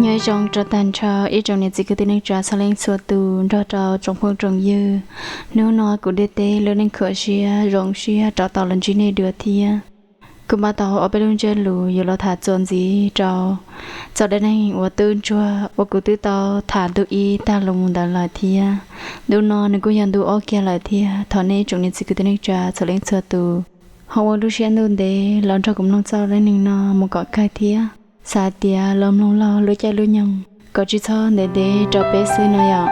Nyob zoo rau tag nrho ib tsoom niam txiv kwv tij neej tsa txhua leej txhua tus nrog rau tsoom phooj tsoom ywg. Hnub no kuv ntiaj teb lub neej khuam siab zoo siab rov tau los ntsib nej dua thiab. Kuv npaj tau ob peb lub ntsiab lus yuav los tham txuas ntxiv rau txoj dab neeg uas tub ntsuag uas kuv twb tau tham ntu ib tag los mus ntawd lawm thiab. Ntu no nws kuj yog ntu ob kiag lawm thiab. Thov nej tsoom niam txiv kwv tij neej tsa txhua leej txhua tus ho ua lub siab ntuj ntev los nrog kuv mloog txoj dab neeg no mus kom kawg thiab. Xav tias los mloog laug lub caij lub nyoog kom tsis txhob ntev ntev rau peb xwb no yom.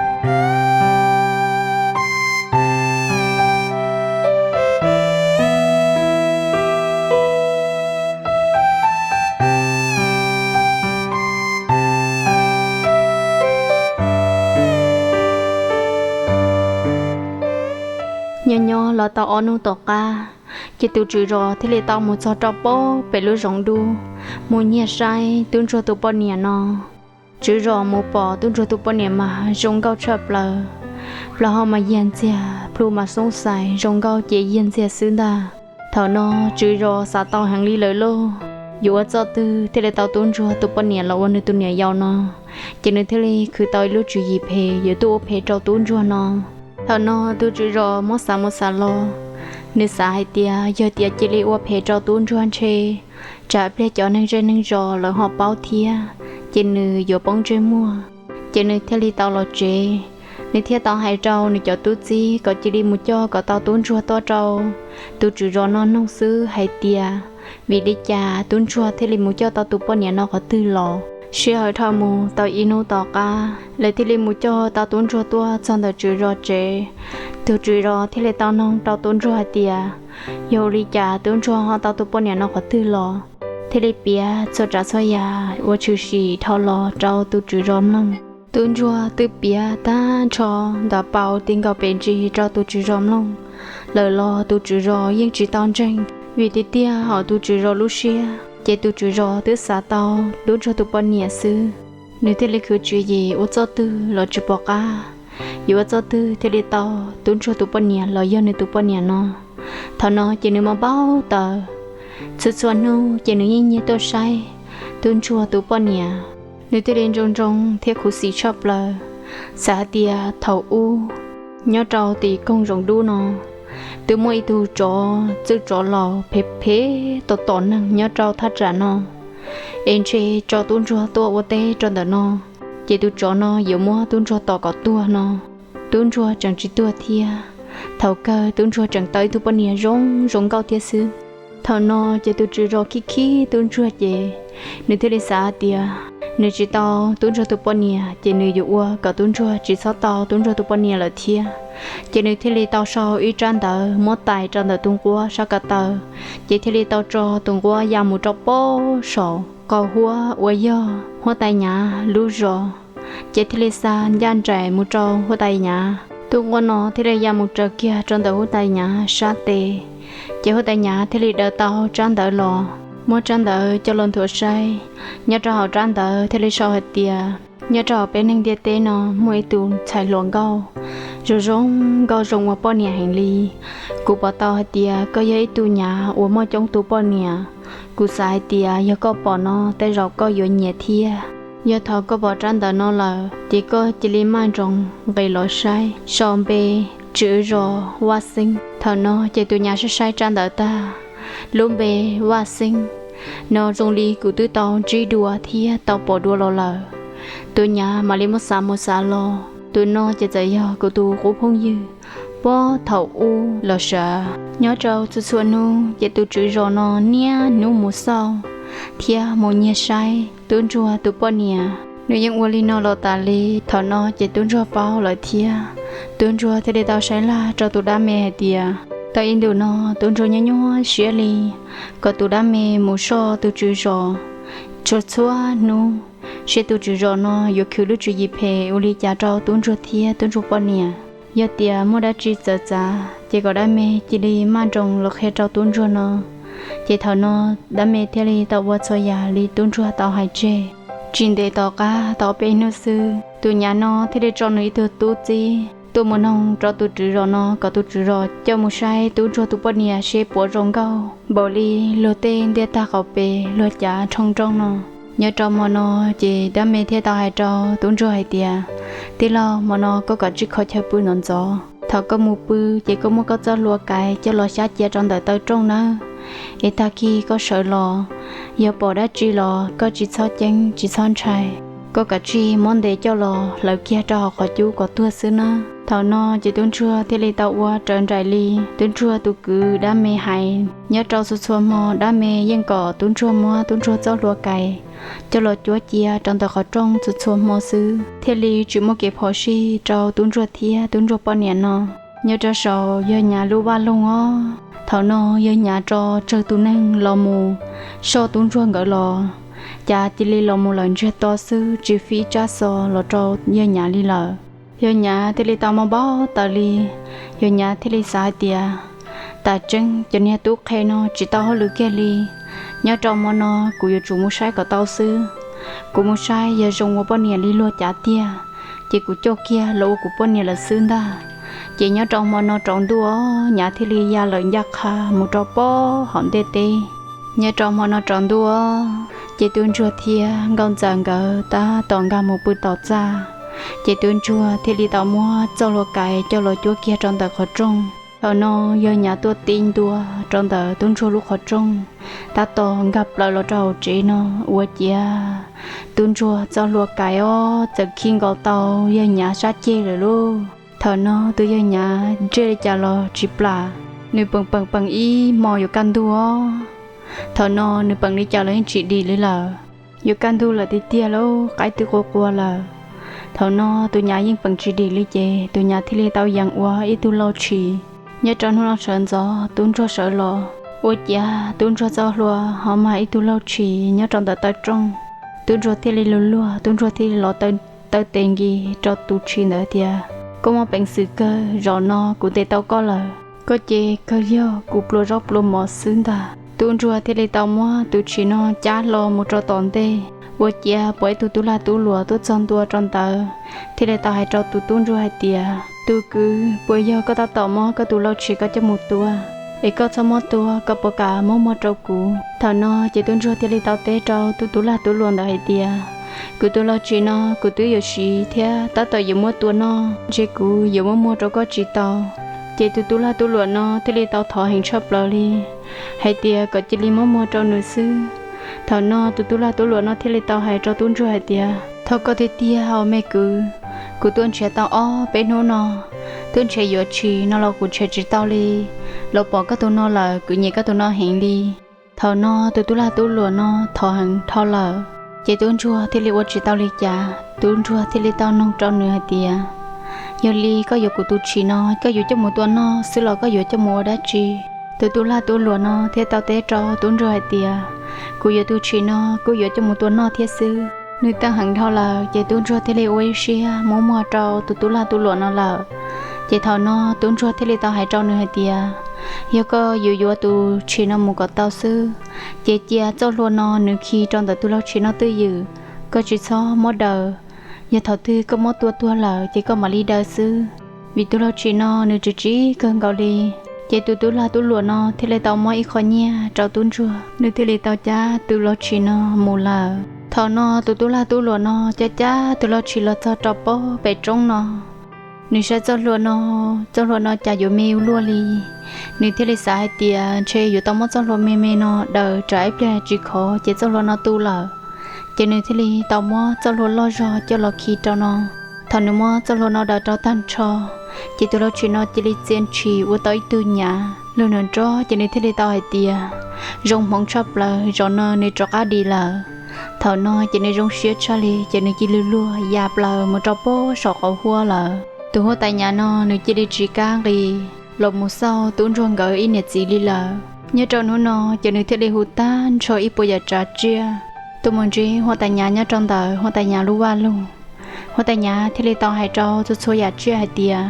Nyob nyob los tau ob hnub tom qab, ces tus tswv zos thiaj li tau mus txog rau pem lub zoov dub, mus nyiag saib tub ntsuag tus poj niam no. Tswv zos mus pom tub ntsuag tus poj niam mas zoo nkauj tshaj plaws, plaub hau mas yiag ntxiag, plhu mas xoob xais, zoo nkauj ces yiag ntxiag xwb ntag. Thaum no tswv zos xav tau heev li lawm lauj, yuav ua txoj twg thiaj li tau tub ntsuag tus poj niam los ua nws tus niam yau no, ces nws thiaj li khwv tau ib lub tswv yim phem yuav tuaj ua phem rau tub ntsuag no. Thaum no tus tswv zos muab xav mus xav los, nws xav hais tias yog tias cia li ua phem rau tub ntsuag ntshe tsam pliag cov neeg zej neeg zos lawv ho paub thiab, ces nws yuav poob ntsej muag. Ces nws thiaj li tau los tsev, nws thiaj tau hais rau nws cov tub txib kom cia li mus coj kom tau tub ntsuag tuaj rau tus tswv zos no noog xwb hais tias vim li cas tub ntsuag thiaj li mus coj tau tus poj niam no qhov twg los. Sij hawm dhau mus tau ib hnub tom qab, lawv thiaj li mus coj tau tub ntsuag tuaj txog ntawm tswv zos tsev. Tus tswv zos thiaj li tau noog rau tub ntsuag hais tias yog ua li cas tub ntsuag ho tau tus poj niam no qhov twg los, thiaj li piav txhua tsav txhua yam uas tshwm sim dhau los rau tus tswv zos mloog. Tub ntsuag twb piav tag nrho ntav paus ti nkaus pes ntsis rau tus tswv zos mloog lawm los tus tswv zos yeej tsis tau ntseeg, vim tiag tiag hauv tus tswv zos lub siab ces tus tswv zos twb xav tau tub ntsuag tus poj niam xwb. Nws thiaj li khwv tswv yim ua txoj twg los tsis pom qab, yuav ua txoj twg thiaj li tau tub ntsuag tus poj niam los yog nws tus poj niam no. Thaum no ces nws mas npau taws, txhua txhua hnub ces nws yeej nyiag tuaj saib tub ntsuag tus poj niam. Nws thiaj li ntsoo ntsoo thiab khuv xim tshaj plaws, xav hais tias thaum ub nyob rau tim koog zoov dub no twb muaj ib tug tsov txwj tsov laus phem phem tom tom neeg nyob rau thaj tsam no, es ntshe tso tub ntsuag tuaj ua teb rau ntawm no, ces tus tsov no yuav muab tub ntsuag tom kom tuag no. Tub ntsuag tseem tsis tuag thiab, thaum kawg tub ntsuag tseem tau ib tug poj niam zoo zoo nkauj thiab xwb. Thaum no ces tus tswv zos khib khib tub ntsuag ces nws thiaj li xav hais tias nws tsis tau tub ntsuag tus poj niam ces nws yuav ua kom tub ntsuag tsis txhob tau tub ntsuag tus poj niam lawm thiab. Ces nws thiaj li tau sau ib tsab ntawv muab tais rau ntawm tus nquab sab ko taw, ces thiaj li tau tso tus nquab ya mus rau pem saum qaum huab uas yog huab tais Nyav lub zos. Ces thiaj li xa ncaj nraim mus rau huab tais Nyav. Tus nquab no thiaj li ya mus raws kiag rau ntawm huab tais Nyav sab tes. Ces huab tais Nyav thiaj li daws tau tsab ntawv los, muab tsab ntawv coj los nthuav saib. Nyob rau hauv tsab ntawv thiaj li sau hais tias nyob rau hauv peb neeg ntiaj teb no muaj ib tug ntxhais hluas nkauj zoo zoo nkauj zoo ua poj niam heev li. Kuv pom tau hais tias koj yog ib tug Nyav uas muaj coob tus poj niam. Kuv xav hais tias yog koj pom no tej zaum koj yuav nyiam thiab. Yog thaum koj pom tsab ntawv no lawm ces koj cia li maj nroos nqis los saib sau npe tswv zos Vaj Xeeb. Thaum no ces tus Nyav saib saib tsab ntawv tag, lub npe Vaj Xeeb no zoo li kuv twb tau ntsib dua thiab tau pom dua los lawm. Tus Nyav mam li muab xav mus xav los, tus no ces txawm yog kuv tus qub phooj ywg puag thaum ub los sav. Nyob rau txhua txhua hnub ces tus tswv zos no niaj hnub mus xauj thiab mus nyiag saib tub ntsuag tus poj niam. Nws yeej ua li no los tas li. Thaum no ces tub ntsuag paub lawm thiab, tub ntsuag thiaj li tau saib laj rau tus dab me hais tias tau ib ntus no tub ntsuag nyuaj nyuaj siab li kom tus dab me mus soj tus tswv zos txhua txhua hnub, seb tus tswv zos no yuav khwv lub tswv yim phem ua li cas rau tub ntsuag thiab tub ntsuag poj niam. Yog tias muaj dab tsi txawv txav ces kom dab me cia li maj nroos los qhia rau tub ntsuag no. Ces thaum no dab me thiaj li tau ua txhua yam li tub ntsuag tau hais tseg. Tsis ntev tom qab tau peb hnub xwb, tus Nyav no thiaj li tso nws ib tug tub txib tuaj mus noog rau tus tswv zos no kom tus tswv zos coj mus saib tub ntsuag tus poj niam seb puas zoo nkauj npaum li luag tej ntiaj tag qaum pes luag cav nrhoo nrooj no. Nyob rau hmo no ces dab me thiaj tau hais rau tub ntsuag hais tias, tij laug, hmo no koj kav tsij kho chaw pw ntxov ntxov. Thaum koj mus pw ces koj muab koj txoj hlua kais coj los xyab cia rau ntawm taw rooj nawb. Es tag kis koj sawv los, yog pom dab tsi los koj tsis txhob ceeb tsis txhob ntshai. Koj kav tsij muab ntes coj los hlawv kiag rau hauv qhov cub kom tuag xwb nawb. Thaum no ces tub ntsuag thiaj li tau ua raws nraim li tub ntsuag tus kwv dab me hais. Nyob rau txhua txhua hmo dab me yeej kom tub ntsuag muab tub ntsuag txoj hlua kais coj los cuab cia rau ntawm qhov rooj txhua txhua hmo xwb, thiaj li tsis muaj kev phom sij rau tub ntsuag thiab tub ntsuag poj niam no. Nyob rau saum yawg Nyav lub vaj loog os, thaum no yawg Nyav rov tsawg tus neeg los mus soj tub ntsuag nkawd los, cas cia li los mus lawm ntsiag to xwb, tsis fij tsab xov los rau yawg Nyav li lawm. Yawg Nyav thiaj li tau mob npau taws li. Yawg Nyav thiaj li xav hais tias, tam tseeb cov niag tub qhe no tsis tau hauj lwm kiag li. Nyob rau hmo no kuv yuav tsum mus saib kom tau xwb. Kuv mus saib yog zoo ua poj niam li luag cav tiag, ces kuv coj kiag los ua kuv poj niam lawm xwb ntag. Ces nyob rau hmo no tsaus ntuj os, Nyav thiaj li ya lawm ncaj qha mus rau pob hauv ntiaj teb. Nyob rau hmo no tsaus ntuj os, ces tub ntsuag thiab nkauj ntxawm nkawd tab tom nkag mus pw tom txaj. Ces tub ntsuag thiaj li tau muab txoj hlua kais coj los cuab kiag rau ntawm qhov rooj. Thaum no yawg Nyav tuaj ti ntua rau ntawm tub ntsuag lub qhov rooj, tab tom nkag plaws los rau hauv tsev no, ua ciav tub ntsuag txoj hlua kais os txawm khi nkaus tau yawg Nyav sab ceg lawm lauj. Thaum no tus yawg Nyav ntsej li cas los tsis plam, nws peem peem peem ib hmo yuav kaj ntug os. Thaum no nws peem li cas los yeej tsis dim li lawm. Yuav kaj ntug lawm tiag tiag lauj, qaib twb qua qua lawm. Thaum no tus Nyav yeej peem tsis dim li ces tus Nyav thiaj li tau yees ua ib tug lau tshis. Nyob rau hnub no sawv ntxov tub ntsuag sawv los, ua ciav tub ntsuag txoj hlua ho mag ib tug lau tshis nyob rau ntawm taw rooj. Tub ntsuag thiaj li luag luag, tub ntsuag thiaj li los taw tes nkis rau tus tshis ntawd tias, koj muaj peev xwm kawg, zaum no kuv ntes tau koj lawm. Koj ces kawg yog kuv pluas zaub pluas mov xwb ntag. Tub ntsuag thiaj li tau muab tus tshis no cab hlo mus rau tom ntej, ua ciav pom ib tug tub lag tub luam tuaj txog ntua rau ntawd, thiaj li tau hais rau tus tub ntsuag hais tias, tus kwv, puas yog koj tab tom muab koj tus lau tshis ko coj mus tua, es koj txhob muab tua, koj puas kam muab muag rau kuv? Thaum no ces tub ntsuag thiaj li tau teb rau tus tub lag tub luam ntawd hais tias, kuv tus lau tshis no kuv twb yuav siv thiab tab tom yuav muab tua noj, ntshe kuv yuav muab muag rau koj tsis tau. Ces tus tub lag tub luam no thiaj li tau thov heev tshaj plaws li, hais tias kom cia li muab muag rau nws xwb. Thaum no tus tub lag tub luam no thiaj li tau hais rau tub ntsuag hais tias, thov koj tiag tiag os me kwv, kuv tuaj nrhiav tau ob peb hnub no, twb nrhiav yuav tshis no los kuv nrhiav tsis tau li. Los pom koj tus no lawm kuv nyiam koj tus no heev li. Thaum no tus tub lag tub luam no thov heev dhau lawm, ces tub ntsuag thiaj li ua tsis tau li cas. Tub ntsuag thiaj li tau noog rau nws hais tias, yog li koj yuav kuv tus tshis no koj yuav coj mus tua noj xwb los koj yuav coj mus ua dab tsi? Tus tub lag tub luam no thiaj tau teb rau tub ntsuag hais tias, kuv yuav tus tshis no kuj yuav coj mus tua noj thiab xwb. Nws tau heev dhau lawm ces tub ntsuag thiaj li ua ib siab muab muag rau tus tub lag tub luam no lawm. Ces thaum no tub ntsuag thiaj li tau hais rau nws hais tias, yog koj yuav yuav tus tshis no mus kom tau xwb, ces cia txoj hlua no nws khi rau ntawm tus lau tshis no twj ywm, koj tsis txhob muab daws. Yog thaum twg koj muab tua tuag lawm ces koj mam li daws xwb, vim tus lau tshis no nws tsis tsis kawg nkaus li. Ces tus tub lag tub luam no thiaj li tau muab ib qho nyiaj rau tub ntsuag, nws thiaj li tau cab tus lau tshis no mus lawm. Thaum no tus tub lag tub luam no cab cab tus lau tshis los txog rau pob pem roob no, nws saib txoj hlua no, txoj hlua no cas yuav me ua luaj li. Nws thiaj li xav hais tias ntshe yuav tau muab txoj hlua me me no daws tsam ib pliag tsis khov ces txoj hlua no tu lawm. Ces nws thiaj li tau muab txoj hlua loj zog coj los khi rau no. Thaum nws muab txoj hlua no daws rau tag nrho, ces tus lau tshis no cia li txia ntshis ua tau ib tug nyav lug nrov nrov, ces nws thiaj li tau hais tias, zoo hmoov tshaj plaws, zaum no nws rov qab dim lawm. Thaum no ces nws zoo siab tshaj li, ces nws cia li luag ya plaws mus rau pob saum qhov huab lawm. Tus huab tais Nyav no nws cia li tsis kam nqis los mus xauj tub ntsuag nkawd ib niam txiv li lawm. Nyob rau hnub no ces nws thiaj li hu tag nrho ib puas yam tsav tsiaj tuaj mus ntsib huab tais Nyav nyob rau ntawm huab tais Nyav lub vaj loog. Huab tais Nyav thiaj li tau hais rau txhua txhua yam tsiaj hais tias,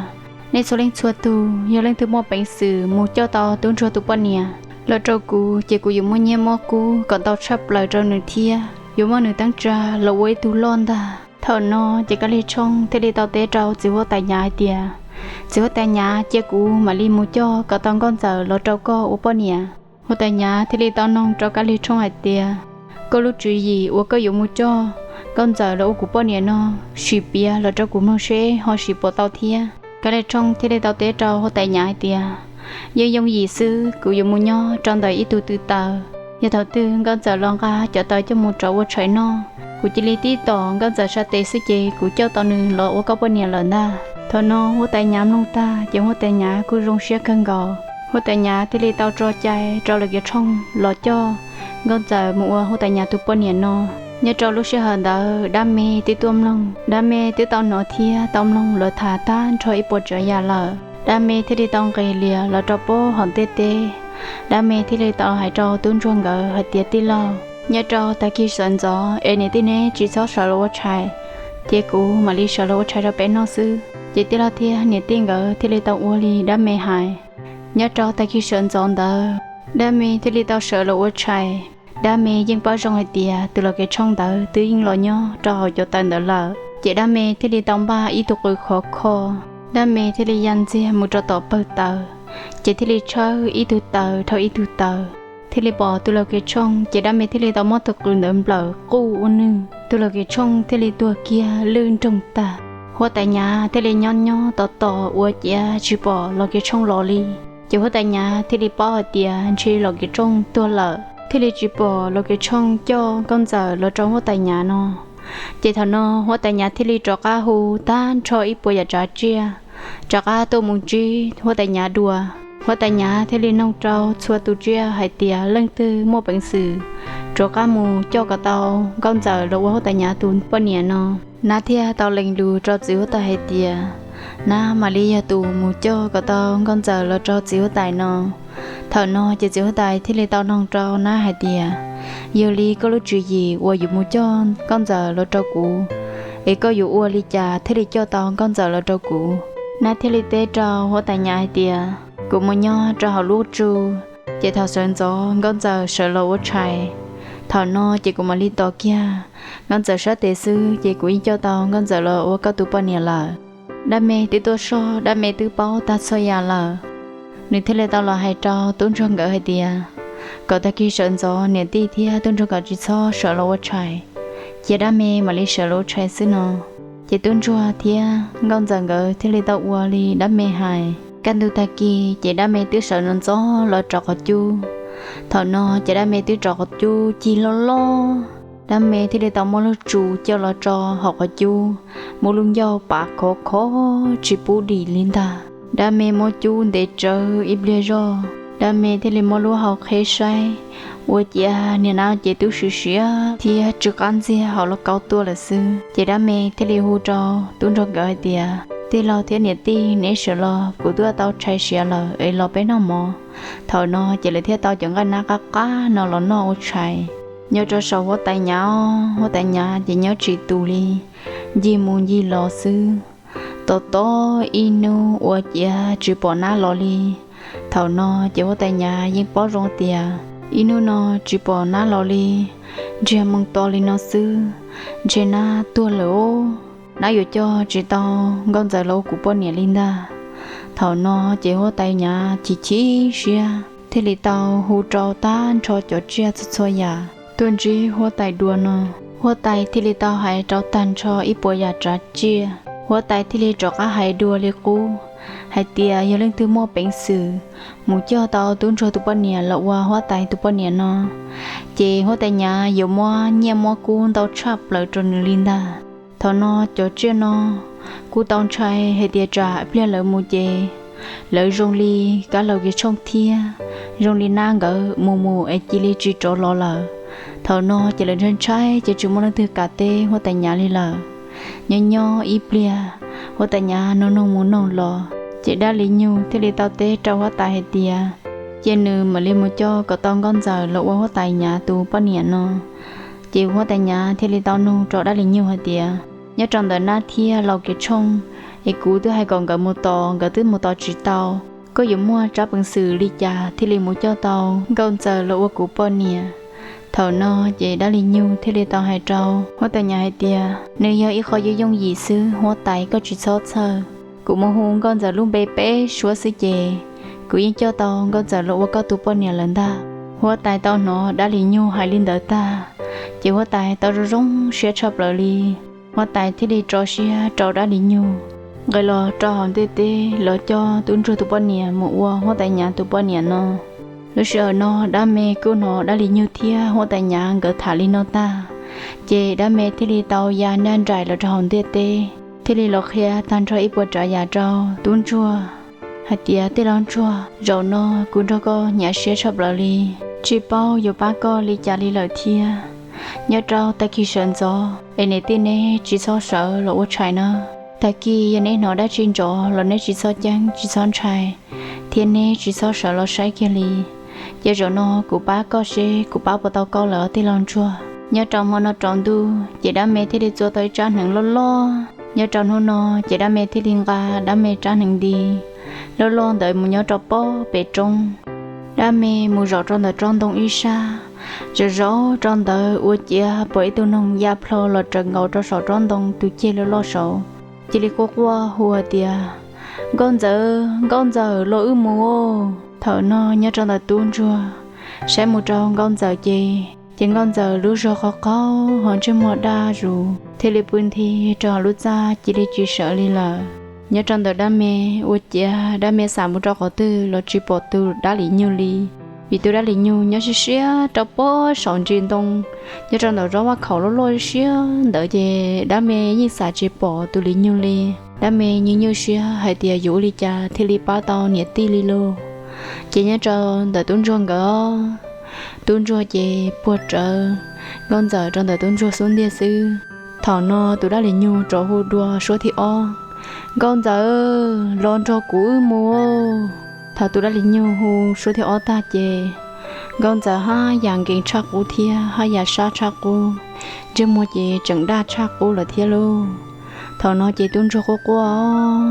nej txhua leej txhua tus yog leej twg muaj peev xwm mus coj tau tub ntsuag tus poj niam los rau kuv ces kuv yuav muab nyiaj muab kub kom ntau tshaj plaws rau nws thiab yuav muab nws teeb tsa los ua ib tug loj ntag. Thaum no ces Kab Lig Tshooj thiaj li tau teb rau txiv huab tais Nyav hais tias, txiv huab tais Nyav, cia kuv mam li mus coj kom tau nkauj ntxawm los rau koj ua poj niam. Huab tais Nyav thiaj li tau noog rau Kab Lig Tshooj hais tias, koj lub tswv yim uas koj yuav mus coj Nkauj Ntxawm los ua kuv poj niam no, sim piav los rau kuv mloog seb ho sim puas tau thiab. Kab Lis Tshooj thiaj li tau teb rau huab tais Nyav hais tias, yeej yooj yim xwb, kuv yuav mus nyob rau ntawm ib tug tw taws. Yog thaum twg Nkauj Ntxawm los nqa cov taws coj mus rauv ua tshais noj, kuv cia li tib tom Nkauj Ntxawm sab tes xwb ces kuv coj tau nws los ua koj poj niam lawm ntag. Thaum no huab tais Nyav mloog tag ces huab tais Nyav kuj zoo siab kawg nkaus. Huab tais Nyav thiaj li tau tso cai rau Laus Kiv Tshooj los coj Nkauj Ntxawm mus ua huab tais Nyav tus poj niam no. Nyob rau lub sij hawm ntawd dab me twb tuaj mloog, dab me twb tau hnov thiab tau mloog lawv tham tag nrho ib puas tsav yam lawm. Dab me thiaj li tau nqis lias los rau pem hauv ntiaj teb. Dab me thiaj li tau hais rau tub ntsuag nkawd hais tias, tij laug, nyob rau tag kis sawv ntxov es niam tij neb tsis txhob sawv los ua tshais, ces kuv mam li sawv los ua tshais rau peb noj xwb. Ces tij laug thiab niam tij nkawd thiaj li tau ua li dab me hais. Nyob rau tag kis sawv ntxov ntawd, dab me thiaj li tau sawv los ua tshais. Dab me yeej paub zoo hais tias tus Laus Kiv Tshooj ntawd twb yeej los nyob rau hauv cov taws ntawd lawm, ces dab me thiaj li tau npaj ib tug qws khov kho. Dab me thiaj li ya ntxiag mus rau tom pawg taws, ces thiaj li tshawb ib tug taws dhau ib tug taws, thiaj li pom tus Laus Kiv Tshooj, ces dab me thiaj li tau muab tus qws ntawd nplawm quj ua nwg, tus Laus Kiv Tshooj thiaj li tuag kiag lwj nroog tag. Huab tais Nyav thiaj li nyob nyob tos tos ua ciav tsis pom Laus Kiv Tshooj los li. Ces huab tais Nyav thiaj li paub hais tias ntshe Laus Kiv Tshooj tuag lawm, thiaj li tsis pom Laus Kiv Tshooj coj Nkauj Ntxawm los rau huab tais Nyav no. Ces thaum no huab tais Nyav thiaj li rov qab hu tag nrho ib puas yam tsav tsiaj rov qab tuaj mus ntsib huab tais Nyav dua. Huab tais Nyav thiaj li noog rau txhua tus tsiaj hais tias leej twg muaj peev xwm rov qab mus coj kom tau Nkauj Ntxawm los ua huab tais Nyav tus poj niam no. Nab thiaj tau lees lus rau txiv huab tais hais tias, Nab mam li yog tus mus coj kom tau Nkauj Ntxawm los rau txiv huab tais no. Thaum no ces txiv huab tais thiaj li tau noog rau Nab hais tias, yog li koj lub tswv yim uas yuav mus coj Nkauj Ntxawm los rau kuv, es koj yuav ua li cas thiaj li coj tau Nkauj Ntxawm los rau kuv? Nab thiaj li teb rau huab tais Nyav hais tias, kuv mus nyob rau hauv lub tsu, ces thaum sawv ntxov Nkauj Ntxawm sawv los ua tshais, thaum no ces kuv mam li tos kiag Nkauj Ntxawm sab tes xwb ces kuv yeej coj tau Nkauj Ntxawm los ua koj tus poj niam lawm. Dab me twb tuaj soj, dab me twb paub tag txhua yam lawm. Nws thiaj li tau los hais rau tub ntsuag nkawd hais tias, kom tag kis sawv ntxov niam tij thiab tub ntsuag nkawd tsis txhob sawv los ua tshais, cia dab me mam li sawv los ua tshais xwb no. Ces tub ntsuag thiab Nkauj Ntxawm nkawd thiaj li tau ua li dab me hais. Kaj ntug tag kis ces dab me twb sawv ntxov ntxov los rau qhov cub. Thaum no ces dab me twb rau qhov cub cig loj loj. Dab me thiaj li tau muab lub tsu coj los rau hauv qhov cub, muab lub ncauj pav khov kho tsis pub dim li ntag. Dab me muab cub ntes tsawv ib pliag zog, dab me thiaj li muab lub hau qheb saib, ua ciav niag nab ces twb siav siav thiab tsw qab ntxiag hauv lauj kaub tuaj lawm xwb. Ces dab me thiaj li hu rau tub ntsuag nkawd hais tias, tij laug thiab niam tij, neb sawv los, kuv twb tau tshais siav lawm es los peb noj mov. Thaum no ces lawv thiaj tau cov nqaij nab qab qab no los noj ua tshais. Nyob rau saum huab tais Nyav, huab tais Nyav ces nyob tsis tus li, ncig mus ncig los xwb. Tos tos ib hnub ua ciav tsis pom nab los li. Thaum no ces huab tais Nyav yeej paub zoo tias ib hnub no tsis pom nab los li, ntsiag moo to li no xwb, ntshe nab tuag lawm os. Nab yuav coj tsis tau Nkauj Ntxawm los ua kuv poj niam li ntag. Thaum no ces huab tais Nyav chim chim siab thiaj li tau hu rau tag nrho cov tsiaj txhua txhua yam tuaj ntsib huab tais dua no. Huab tais thiaj li tau hais rau tag nrho ib puas yam tsav tsiaj. Huab tais thiaj li rov qab hais dua li qub hais tias yog leej twg muaj peev xwm mus coj tau tub ntsuag tus poj niam los ua huab tais tus poj niam no, ces huab tais Nyav yuav muab nyiaj muab kub ntau tshaj plaws rau nws li ntag. Thaum no cov tsiaj no kuj tau ntshai hais tias tsam pliag lawv mus ces lawv zoo li kab laus kiv tshooj thiab zoo li nab nkawd mus mus es cia li tsis rov los lawm. Thaum no ces lawv ntshai ntshai ces tsis muaj leej twg kam teb huab tais Nyav li lawm. Nyob nyob ib pliag, huab tais Nyav noog noog mus noog los, ces dab li nyug thiaj li tau teb rau huab tais hais tias cia nws mam li mus coj kom tau Nkauj Ntxawm los ua huab tais Nyav tus poj niam no. Ces huab tais Nyav thiaj li tau nug rau dab li nyug hais tias nyob rau ntawm nab thiab laus kiv tshooj, es kuv twb hais kom nkawd mus tos, nkawd twb mus tos tsis tau. Koj yuav muaj tsab peev xwm li cas thiaj li mus coj tau Nkauj Ntxawm los ua kuv poj niam? Thaum no ces dab li nyug thiaj li tau hais rau huab tais Nyav hais tias nws yog ib qho yooj yooj yim xwb, huab tais koj tsis txhob txhawj. Kuv mus hu Nkauj Ntxawm lub npe peb suab xwb ces kuv yeej coj tau Nkauj Ntxawm los ua koj tus poj niam lawm ntag. Huab tais tau hnov dab li nyug hais li ntawd tag, Ces huab tais tau zoo zoo siab tshaj plaws li. Huab tais thiaj li tso siab rau dab li nyug nqis los rau hauv ntiaj teb los coj tub ntsuag tus poj niam mus ua huab tais nyav tus poj niam no. Lub sij hawm no dab me kuj hnov dab li nyug thiab huab tais nyav nkawd tham li no tag, ces dab me thiaj li tau ya nraj nraim los rau hauv ntiaj teb, thiaj li los qhia tag nrho ib puas tsav yam rau tub ntsuag hais tias, tij laug ntsuag, zaum no kuv nrog koj hnyav siab tshaj plaws li, tsis paub yuav pab koj li cas li lawm thiab. Nyob rau tag kis sawv ntxov es niam tij neb tsis txhob sawv los ua tshais na. Tag kis yog neb hnov dab tsi nrov los neb tsis txhob ceeb tsis txhob ntshai, thiab neb tsis txhob sawv los saib kiag li. Ces zaum no kuv pab koj seb kuv pab puas tau koj lawm tij laug ntsuag. Nyob rau hmo no tsaus ntuj ces dab me thiaj li txua tau ib tsab hneev loj loj. Nyob rau hnub no ces dab me thiaj li nqa dab me tsab hneev nti loj loj ntawd mus nyob rau pob pem roob. Dab me mus zaum rau ntawm tsob ntoo ib sab, zaum zaum rau ntawd ua ciav pom ib tug noog ya plho los raws nkaus rau saum tsob ntoo tus ceg loj loj saud, cia li quaj quaj hu hais tias, nkauj ntxawm, nkauj ntxawm, los wb mus. Thaum no nyob rau ntawm tub ntsuag saib mus rau nkauj ntxawm ces, ces nkauj ntxawm lub zog qaug qaug ho ntsej muag daj zus thiaj li pw nthi rau hauv lub txaj cia li tsis sawv li lawm. Nyob rau ntawm dab me ua ciav dab me xam mus rau qhov twg los tsis pom tus dab li nyug li, vim tus dab li nyug nyob siab siab rau pob saum ntsis ntoo nyob rau ntawm zaub vaj khaum loj loj siab ntawd ces dab me yeej xam tsis pom tus li nyug li. Dab me nyuaj nyuaj siab hais tias yuav ua li cas thiaj li pab tau niam tij li lauj. Ces nyob rau ntawm tub ntsuag nkawd, tub ntsuag ces puag rawv nkauj ntxawm rau ntawm tub ntsuag xub ntiag xwb. Thaum no tus dab li nyug rov hu dua suab thib ob, nkauj ntxawm, los nrog kuv wb mus. Thaum tus dab li nyug hu suab thib ob tag ces nkauj ntxawm haj yam nkees tshaj qub thiab haj yam sab tshaj qub, ntsej muag ces tseem daj tshaj qub lawm thiab lauj. Thaum no ces tub ntsuag quaj quaj,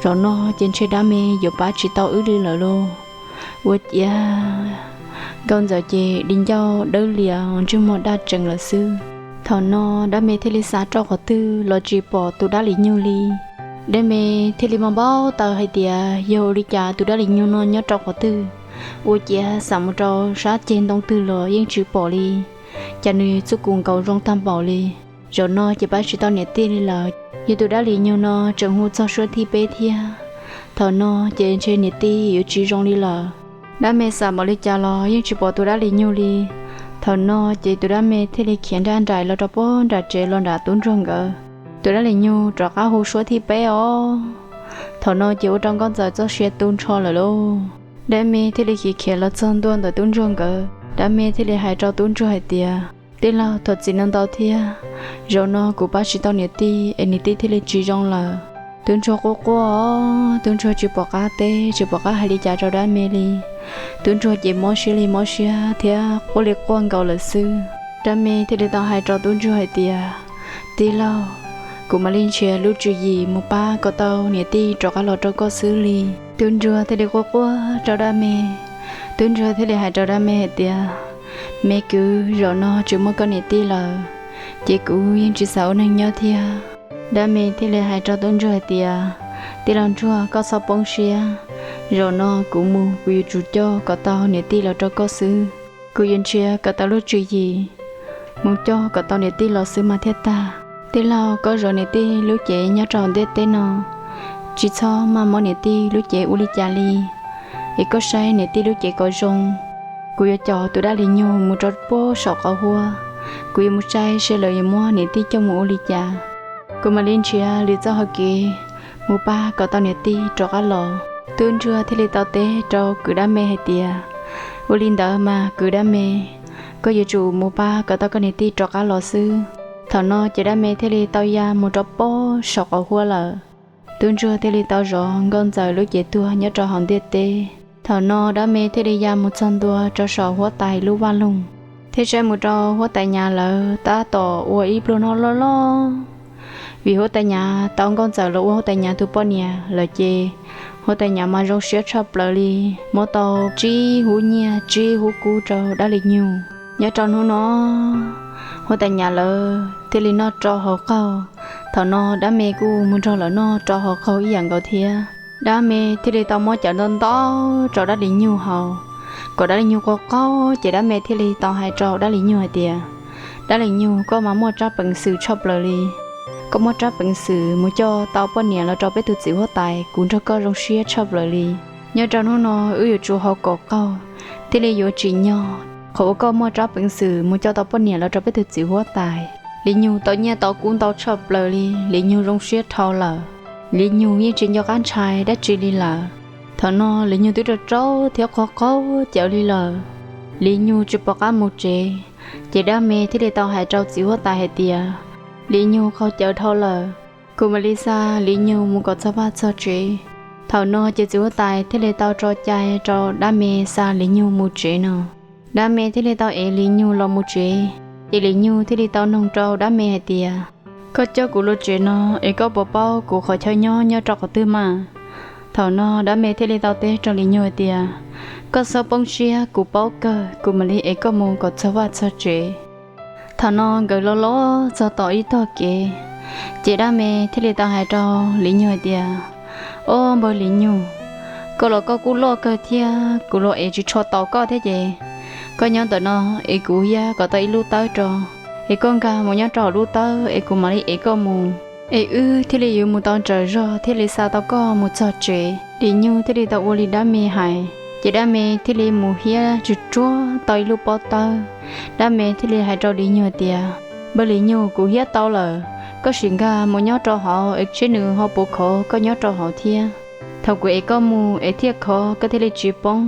zaum no ces ntshe dab me yuav pab tsis tau wb li lawm lauj. Ua ciav nkauj ntxawm ces di ncauj dawb lias ntsej muag daj tsees lawm xwb. Thaum no dab me thiaj li xav rau qhov twg los tsis pom tus dab li nyug li. Dab me thiaj li mob npau taws hais tias yog ua li cas tus dab li nyug no nyob rau qhov twg, ua ciav xam mus rau sab ceg ntoo twg los yeej tsis pom li, cas nws txuj kus nkaus zoo tag npaum li. Zaum no ces pab tsis tau niam tij li lawm, yog tus dab li nyug no tseem hu txog suab thib peb thiab, thaum no ces ntshe niam tij yuav tsis zoo li lawm. Dab me xam npaum li cas los yeej tsis pom tus dab li nyug li. Thaum no ces tus dab me thiaj li khiav nraj nraim los rau pob nram tsev los nram tub ntsuag nkawd. Tus dab li nyug rov qab hu suab thib peb os. Thaum no ces ua rau nkauj ntxawm txoj sia tu nrho lawm lauj. Dab me thiaj li khiav khiav los txog ntua ntawm tub ntsuag nkawd, dab me thiaj li hais rau tub ntsuag hais tias, tij laug, thov txim ntau ntau thiab, zaum no kuv pab tsis tau niam tij es niam tij thiaj li tsis zoo lawm. Tub ntsuag quaj quaj, tub ntsuag tsis pom qab teb tsis pom qab hais li cas rau dab me li. Tub ntsuag ces mob siab li mob siab thiab quaj li quaj nkaus lawm xwb. Dab me thiaj li tau hais rau tub ntsuag hais tias, tij laug, kuv mam li nrhiav lub tswv yim mus pab kom tau niam tij rov qab los rau koj xwb li. Tub ntsuag thiaj li quaj quaj rau dab me. Tub ntsuag thiaj li hais rau dab me hais tias, me kwv, zaum no tsis muaj koj niam tij lawm, ces kuv yeej tsis xav ua neeg nyob thiab. Dab me thiaj li hais rau tub ntsuag hais tias, tij laug ntsuag, koj txhob poob siab, zaum no kuv mus kuv yuav tsum coj kom tau niam tij los rau koj xwb. Kuv yuav nrhiav kom tau lub tswv yim mus coj kom tau niam tij los xwb mas thiaj tag. Tij laug, koj zov niam tij lub cev nyob rau ntiaj teb no, tsis txhob maj mob niam tij lub cev ua li cas li, es koj saib niam tij lub cev kom zoo. Kuv yuav caum tus dab li nyug mus rau pob saum qhov huab, kuv yuav mus saib seb lawv yuav muab niam tij coj mus ua li cas. Kuv mam li nrhiav lwm txoj hau kev mus pab kom tau niam tij rov qab los. Tub ntsuag thiaj li tau teb rau kwv dab me hais tias, ua li ntawd mas kwv dab me, koj yuav tsum mus pab kom tau koj niam tij rov qab los xwb. Thaum no ces dab me thiaj li tau ya mus rau pob saum qhov huab lawm. Tub ntsuag thiaj li tau zov nkauj ntxawm lub cev tuag nyob rau hauv ntiaj teb. Thaum no dab me thiaj li ya mus txog ntua rau saum huab tais lub vaj loog, thiaj saib mus rau huab tais nyav lawv tab tom ua ib pluag noj loj loj. Vim huab tais nyav tau nkauj ntxawm los ua huab tais nyav tus poj niam lawm ces huab tais nyav mas zoo siab tshaj plaws li, muab tau tsib hub nyiaj tsib hub kub rau dab li nyug. Nyob rau hnub no, huab tais nyav lawv thiaj li noj rau haus qaug. Thaum no dab me kuj mus nrog lawv noj rau haus qaug ib yam nkaus thiab. Dab me thiaj li tau muab cawv ntau ntau rau dab li nyug haus, kom dab li nyug qaug qaug ces dab me thiaj li tau hais rau dab li nyug hais tias, Dab Li Nyug, koj mas muaj tsab peev xwm tshaj plaws li. Koj muaj tsab peev xwm mus coj tau poj niam los rau peb tus txiv huab tais, kuv nrog koj zoo siab tshaj plaws li. Nyob rau hnub no wb yuav tsum haus kom qaug thiaj li yuav tsim nyog qhov uas koj muaj tsab peev xwm mus coj tau poj niam los rau peb tus txiv huab tais. Li Nyug tau nyiaj tau kub ntau tshaj plaws li, Li Nyug zoo siab dhau lawm. Li Nyug yeej tsis nco qab ntshai dab tsi li lawm. Thaum no Li Nyug twb rau raub thiab qaug qaug cawv li lawm. Li Nyug tsis pom qab mus tsev, ces dab me thiaj li tau hais rau txiv huab tais hais tias, Li Nyug qaug cawv dhau lawm, kuv mam li xa Li Nyug mus kom txog vaj txog tsev. Thaum no ces txiv huab tais thiaj li tau tso cai rau dab me xa Li Nyug mus tsev no. Dab me thiaj li tau ev Li Nyug los mus tsev, ces Li Nyug thiaj li tau noog rau dab me hais tias, Koj coj kuv los tsev no es koj puas paub kuv qhov chaw nyob nyob rau qhov twg mas? Thaum no dab me thiaj li tau teb rau Li Nyug hais tias, Koj txhob poob siab, kuv paub kawg, kuv mam li ev koj mus kom txog vaj txog tsev. Thaum no nkawd los los txog tom ib tog kev, ces dab me thiaj li tau hais rau Li Nyug hais tias, Ob npawg Li Nyug, koj los koj kuj loj kawg thiab, kuv los ev tsis tshua tau koj thiab ces koj nyob ntawm no es kuv thiaj kom tau ib lub tawb rau, es koj nkag mus nyob rau hauv lub tawb es kuv mam li ev koj mus, es wb thiaj li yuav mus tau nrawm zog thiaj li xa tau koj mus txog tsev. Li Nyug thiaj li tau ua li dab me hais, ces dab me thiaj li mus hiab tsuj tsuag tau ib lub pob tawb. Dab me thiaj li hais rau Li Nyug tias, Npawg Li Nyug, kuv hiab tau lawm, koj sim nkag mus nyob rau hauv es seb nws ho puas khov koj nyob rau hauv thiab. Thaum kuv ev koj mus es thiaj khov koj thiaj li tsis poob,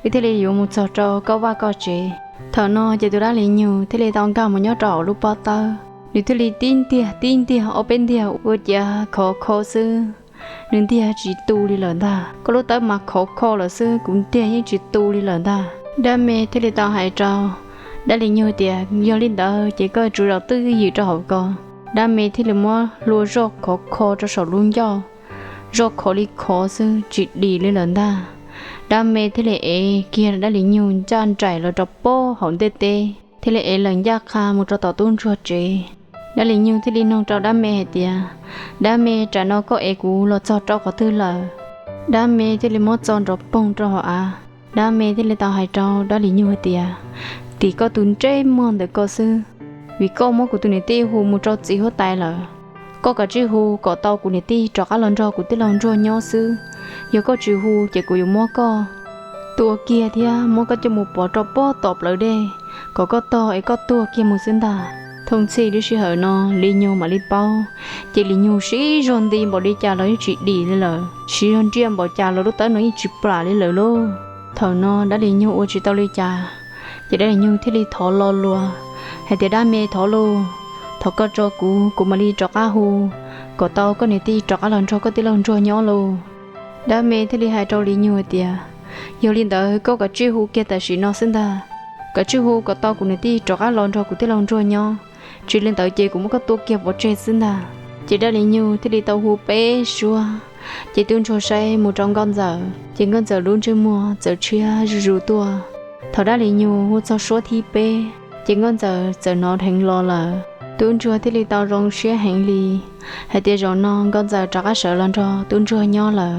wb thiaj li yuav mus txog rau koj vaj koj tsev. Thaum no ces tus dab Li Nyug thiaj li tau nkag mus nyob rau hauv lub pob tawb, nws thiaj li tib ntiag tib ntiag ob peb ntiag ua ciav khov kho xwb, nws ntiag tsis tu li lawm ntag. Koj lub tawb mas khov kho lawm xwb, kuv ntiag yeej tsis tu li lawm ntag. Dab me thiaj li tau hais rau dab Li Nyug tias, Yog li ntawd ces koj tsum zaum twj ywm rau hauv ko. Dab me thiaj li muab hlua zoj khov kho rau saum lub ncauj, zoj khov li khov xwb tsis dim li lawm ntag. Dab me thiaj li ev kiag dab Li Nyug ncaj nraim los rau pob hauv ntiaj teb, thiaj li ev lawm ncaj qha mus rau tom tub ntsuag tsev. Dab Li Nyug thiaj li noog rau dab me hais tias, Dab me, tsam no koj ev kuv los txog rau qhov twg lawm? Dab me thiaj li muab txo nrov poog rau hauv av. Dab me thiaj li tau hais rau dab Li Nyug hais tias, Tim koj tus ntsej muag ntawm ko xwb, vim koj muab kuv tus niam tij hu mus rau txiv huab tais lawm. Koj kav tsij hu kom tau kuv niam tij rov qab los nrog kuv tij laug ntsuag nyob xwb. Yog koj tsis hu ces kuv yuav muab koj tua kiag thiab muab koj coj mus pov rau pob tom plawv dej, kom koj tog es koj tuag kiag mus xwb ntag. Thooj txhij lub sij hawm no Li Nyug mam li paub, ces Li Nyug siv zog nti npaum li cas los yeej tsis dim li lawm, siv zog nriaj npaum cas los lub tawb no yeej tsis plam li lawm lauj. Thaum no dab Li Nyug ua tsis tau li cas, ces dab Li Nyug thiaj li thov lo lus hais tias, Dab me, thov lauj, thov koj tso kuv, kuv mam li rov qab hu kom tau koj niam tij rov qab los nrog koj tij laug ntsuag nyob lauj. Dab me thiaj li hais rau Li Nyug hais tias, Yog li ntawd koj kav tsij hu kiag tam sim no xwb ntag, kav tsij hu kom tau kuv niam tij rov qab los nrog kuv tij laug ntsuag nyob, tsis li ntawd ces kuv muab koj tua kiag pov tseg xwb ntag. Ces dab Li Nyug thiaj li tau hu peb suab, ces tub ntsuag saib mus rau nkauj ntxawm, ces nkauj ntxawm lub ntsej muag txawm tshiab zuj zus tuaj. Thaum dab Li Nyug hu txog suab thib peb, ces nkauj ntxawm txawm hnov dheev los lawm. Tub ntsuag thiaj li tau zoo siab heev li, hais tias zaum no nkauj ntxawm rov qab sawv los nrog tub ntsuag nyob lawm.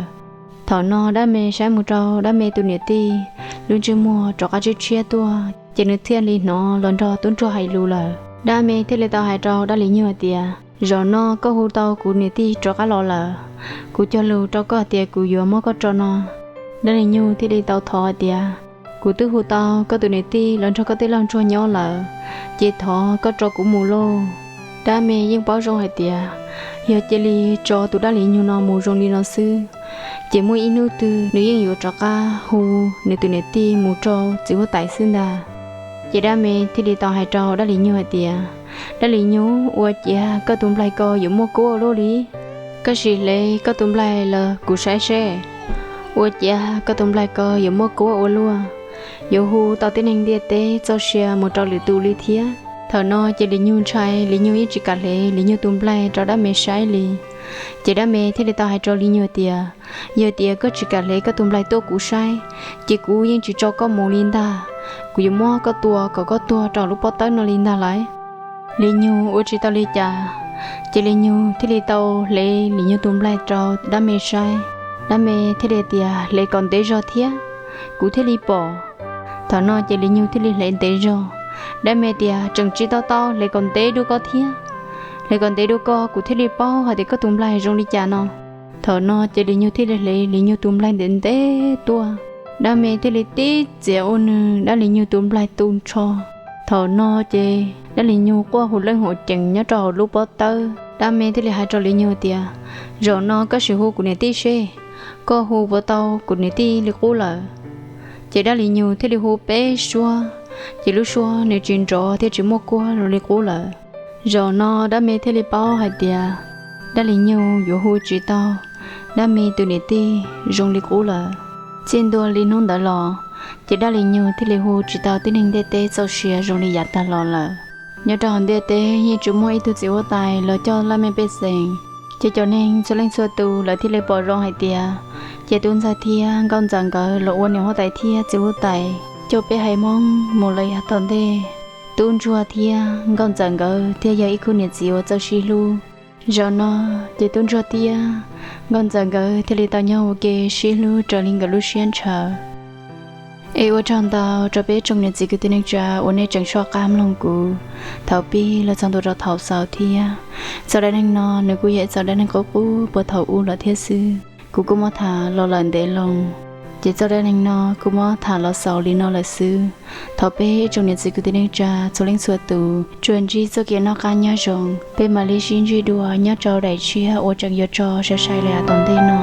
Thaum no dab me saib mus rau dab me tus niam tij, lub ntsej muag rov qab tshiab tshiab tuaj, ces nws thiaj li hnov los nrog tub ntsuag hais lus lawm. Dab me thiaj li tau hais rau dab Li Nyug hais tias, Zaum no koj hu tau kuv niam tij rov qab los lawm, kuv cog lus rau koj hais tias kuv yuav muab koj tso no. Dab Li Nyug thiaj li tau thov hais tias, Kuv twb hu tau koj tus niam tij los nrog koj tij laug ntsuag nyob lawm, ces thov koj tso kuv mus lauj. Dab me yeej paub zoo hais tias, yog cia li tso tus dab Li Nyug no mus zoo li no xwb, ces muaj ib hnub twg nws yeej yuav rov qab hu nws tus niam tij mus rau txiv huab tais xwb ntag. Ces dab me thiaj li tau hais rau dab Li Nyug hais tias, Dab Li Nyug, ua ciav koj tus nplaig ko yuav muaj kua ua luaj li. Koj sim hlev koj tus nplaig los kuv saib seb. Ua ciav koj tus nplaig ko yuav muaj kua ua luaj, yuav hu tau tib neeg ntiaj teb txoj sia mus rau lwm tus li thiab. Thaum no ces Li Nyug ntshai, Li Nyug yeej tsis kam hlev Li Nyug tus nplaig rau dab me saib li. Ces dab me thiaj li tau hais rau Li Nyug tias, Yog tias koj tsis kam hlev koj tus nplaig tuaj kuv saib, ces kuv yeej tsis tso koj mus li ntag. Kuv yuav muab koj tua kom koj tuag rau lub pob tawb no li ntag lauj. Li Nyug ua tsis tau li cas, ces Li Nyug thiaj li tau hlev Li Nyug tus nplaig rau dab me saib. Dab me thiaj li tias, Hlev kom ntev zog thiab, kuv thiaj li pom. Thaum no ces Li Nyug thiaj li hlev ntev zog, Dab me tias, tseem tsis tau tau, hle kom ntev dua koj thiab. Hle kom ntev dua koj, kuv thiaj li paub hais tias koj tus nplaig zoo li cas no. Thaum no ces Lis Nyug thiaj li hle Lis Nyug tus nplaig ntev ntev tuaj. Dab me thiaj li tib txiav ua nws dab Lis Nyug tus nplaig tu nrho. Thaum no ces dab Lis Nyug quaj hu leej hu cees nyob rau hauv lub pob tawb. Dab me thiaj li hais rau Lis Nyug tias, zaum no koj sim hu kuv niam tij seb, koj hu puas tau kuv niam tij li qub lawm. Ces dab Lis Nyug thiaj li hu peb suab, ces lub suab nws tsis nrov thiab tsis muaj kuab zoo li qub lawm. Zaum no dab me thiaj li paub hais tias dab Lis Nyug yuav hu tsis tau dab me tus niam tij zoo li qub lawm. Txij ntua li hnub ntawd los, ces dab Lis Nyug thiaj li hu tsis tau tib neeg ntiaj teb txoj sia zoo li yav tag los lawm. Nyob rau hauv ntiaj teb yeej tsis muaj ib tug txiv huab tais los coj laj mej pej xeem. Ces cov neeg txhua leej txhua tus lawv thiaj li pom zoo hais tias, cia Tub Ntxawg thiab Nkauj Ntxawm nkawd los ua niam huab tais thiab txiv huab tais coj peb haiv Hmoob mus lawm yav tom ntej. Tub Ntsuag thiab Nkauj Ntxawm nkawd thiaj yog ib khub niam txiv uas txawj sib hlub. Zaum no ces Tub Ntsuag thiab Nkauj Ntxawm nkawd thiaj li tau nyob ua ke sib hlub raws li nkawd lub siab ntshaw. Es ua tsaug ntau rau peb tsoom niam txiv kwv tij neej tsa uas nej tseem soj qab mloog kuv thaum pib los txog ntua rau thaum xaus thiab. Txoj dab neeg no nws kuj yog ib txoj dab neeg qub qub puag thaum ub lawm thiab xwb. Kuv kuj muab tham los lawm ntev loo, ces txoj dab neeg no kuv muab tham los xaus li no lawm xwb. Thov peb tsoom niam txiv kwv tij neej tsa txhua leej txhua tus tsuas ntsib txoj kev noj qab nyob zoo, peb mam li sib ntsib dua nyob rau daim tshiab uas tseem yuav tso sai sai li yav tom ntej no.